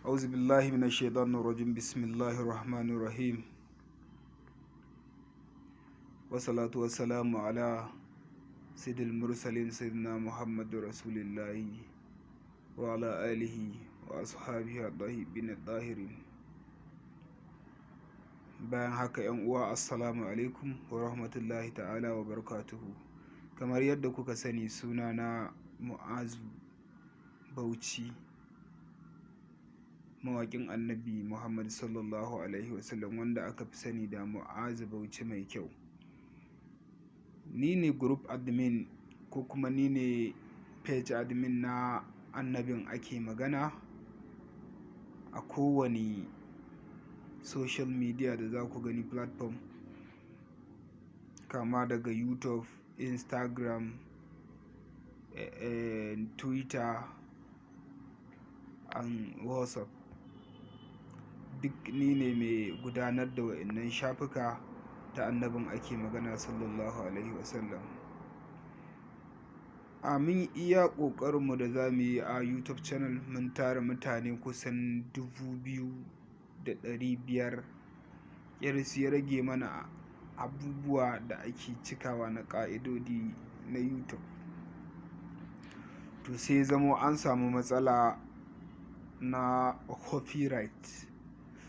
أعوذ بالله من الشيطان الرجيم. بسم الله الرحمن الرحيم، والصلاة والسلام على سيد المرسلين سيدنا محمد رسول الله وعلى آله وأصحابه الطيبين الطاهرين. Bayan haka, 'yan uwa, assalamu alaikum wa rahmatullahi ta'ala wa barakatuhu. Kamar yadda kuka sani, suna na Mu'azu Bauchi, mawaƙin Annabi Muhammad sallallahu alaihi wasallam, wanda aka fi sani da Mu'azu Bauchi mai kyau. Ni ne group admin ko kuma ni ne page admin na Annabin Ake Magana a kowane social media da za ku gani, platform kama daga YouTube, Instagram, Twitter and WhatsApp. Duk ni ne mai gudanar da wa'innan shafuka ta Annabin Ake Magana sallallahu alaihi wasallam. A mun iya ƙoƙarinmu da za mu yi a YouTube channel, mun tara mutane kusan 2,500. Ƙiris ya rage mana abubuwa da ake cikawa na ƙa'idodi na YouTube. To, sai zamo an samu matsala na copyright.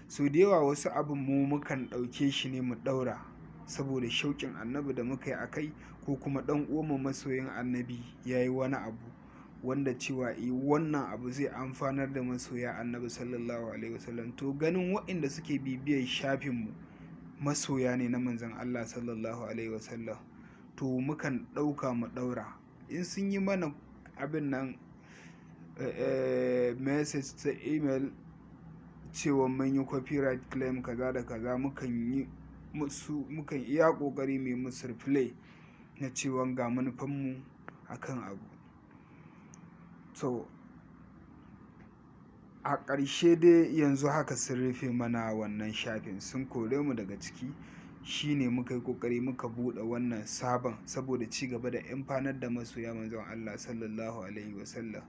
So da yawa wasu abin mu mukan ɗauke shi ne mu ɗaura saboda shauƙin Annabi da muka yi a kai, ko kuma ɗan uwanmu masoyin Annabi ya yi wani abu wanda cewa eh, wannan abu zai amfanar da masoya Annabi sallallahu alaihi wasallam. To, ganin waɗanda suke bibiyar shafinmu masoya ne na Manzon Allah sallallahu alaihi wasallam, to mukan ɗauka mu ɗaura. In sun yi mana abin nan message ta email cewa mun yi copyright claim kaza da kaza, mukan yi musu, mukan iya ƙoƙari mu yi musu reply na cewa ga manufanmu akan abu. To, a ƙarshe dai yanzu haka sun rufe mana wannan shafin, sun kore mu daga ciki. Shine muka yi ƙoƙari muka buɗe wannan sabon saboda ci gaba da amfanar da masoya Manzon Allah sallallahu alaihi wasallam.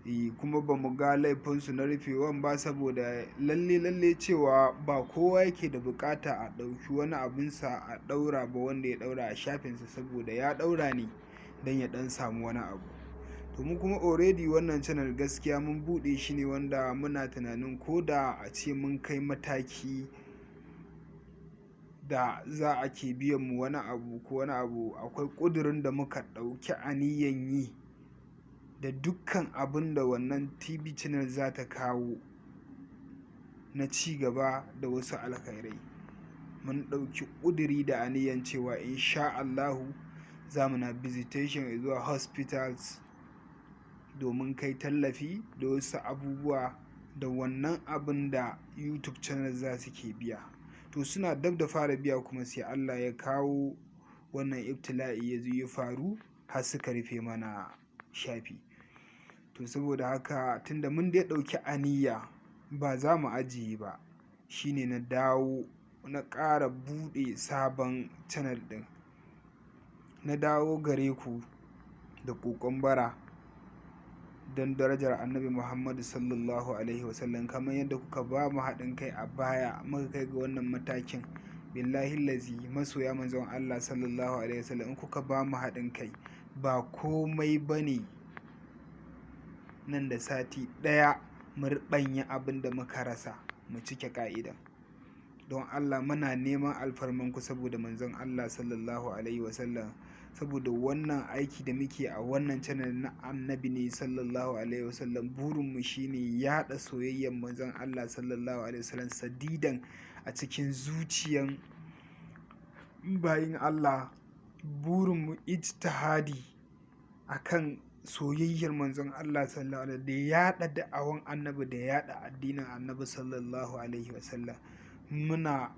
Eh, kuma ba mu ga laifinsu na rufewan ba, saboda lalle lalle cewa ba kowa yake da buƙata a ɗauki wani abunsa a ɗaura ba wanda ya ɗaura a shafinsa, saboda ya ɗaura ne don ya ɗan samu wani abu. To, mu kuma already wannan channel gaskiya mun buɗe shi ne wanda muna tunanin ko da a ce mun kai mataki da za a ke biyan mu wani abu ko wani abu, akwai ƙudurin da muka ɗauki aniyan yi da dukkan abun da wannan TV channel za ta kawo na ci gaba da wasu alkhairai. Mun ɗauki ƙuduri da aniyan cewa in sha Allahu za mu na visitation zuwa hospitals domin kai tallafi da wasu abubuwa da wannan abun da YouTube channel za su ke biya. To, suna dab da fara biya kuma sai Allah ya kawo wannan ibtila'i ya zo ya faru har suka rufe mana shafi. To, saboda haka, tunda mun dai ɗauki aniya ba za mu ajiye ba, shine na dawo na ƙara buɗe sabon channel ɗin. Na dawo gare ku da ƙoƙon bara don darajar Annabi Muhammadu sallallahu alaihi wasallam, kamar yadda kuka ba mu haɗin kai a baya muka kai ga wannan matakin. Billahi lazi, masoya Manzon Allah sallallahu alaihi wasallam, in kuka ba mu haɗin kai, ba komai ba ne nan da sati ɗaya mu ruɓanya abin da muka rasa mu cike ƙa'ida. Don Allah muna neman alfarmanku saboda Manzon Allah sallallahu alaihi wasallam, saboda wannan aiki da muke a wannan channel na Annabi ne sallallahu alaihi wasallam. Burinmu shine yaɗa soyayyar Manzon Allah sallallahu alaihi wasallam sadidan a cikin zuciyan bayin Allah. Burinmu ijtihadi akan soyayyar Manzon Allah sallallahu alaihi da yaɗa da'awan Annabi da yaɗa addinin Annabi sallallahu alaihi wasallam. Muna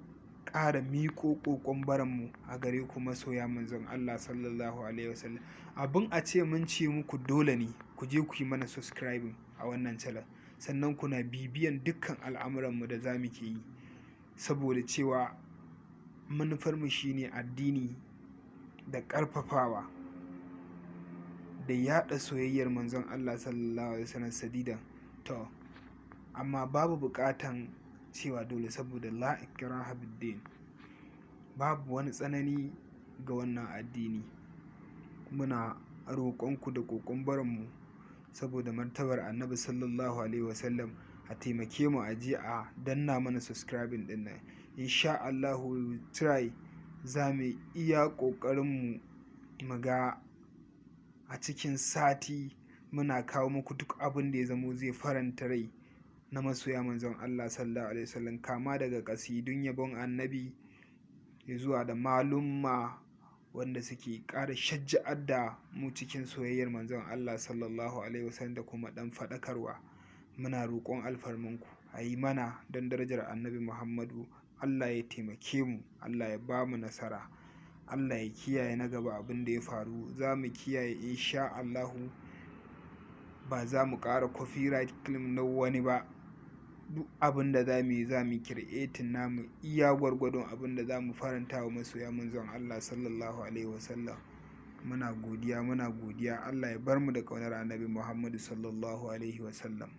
ƙara miƙo ƙoƙon baranmu a gare ku, masoya Manzon Allah sallallahu alaihi wasallam. Abin a ce mun ce muku dole ne ku je ku yi mana subscribing a wannan channel, sannan kuna bibiyan dukkan al'amuranmu da za mu ke yi, saboda cewa manufarmu shine addini da ƙarfafawa da yaɗa soyayyar Manzon Allah sallallahu alaihi wasallam sadidan. To, Amma babu buƙatan cewa dole, saboda la ikraha fid-din, babu wani tsanani ga wannan addini. Muna roƙonku da ƙoƙon baranmu saboda martabar Annabi sallallahu alaihi wasallam, a taimake mu a je a danna mana subscribing ɗin nan. Insha Allahu we will try, za mu iya ƙoƙarinmu mu ga a cikin sati muna kawo muku duk abin da ya zamo zai faranta rai na masoya Manzon Allah sallallahu alaihi wasallam, kama daga ƙasidun yabon Annabi zuwa da malumma wanda suke ƙara shajja'ar da mu cikin soyayyar Manzon Allah sallallahu alaihi wasallam, da kuma ɗan faɗakarwa. Muna roƙon alfarmanku a yi mana don darajar Annabi Muhammadu. Allah ya taimake mu, Allah ya ba mu nasara, Allah ya kiyaye na gaba. Abin da ya faru za mu kiyaye, insha Allahu ba za mu ƙara copyright claim na wani ba. Duk abin da za mu yi, za mu yi creating namu iya gwargwadon abin da za mu faranta wa masoya Manzon Allah sallallahu alaihi wasallam. Muna godiya, muna godiya. Allah ya bar mu da ƙaunar Annabi Muhammadu sallallahu alaihi wasallam.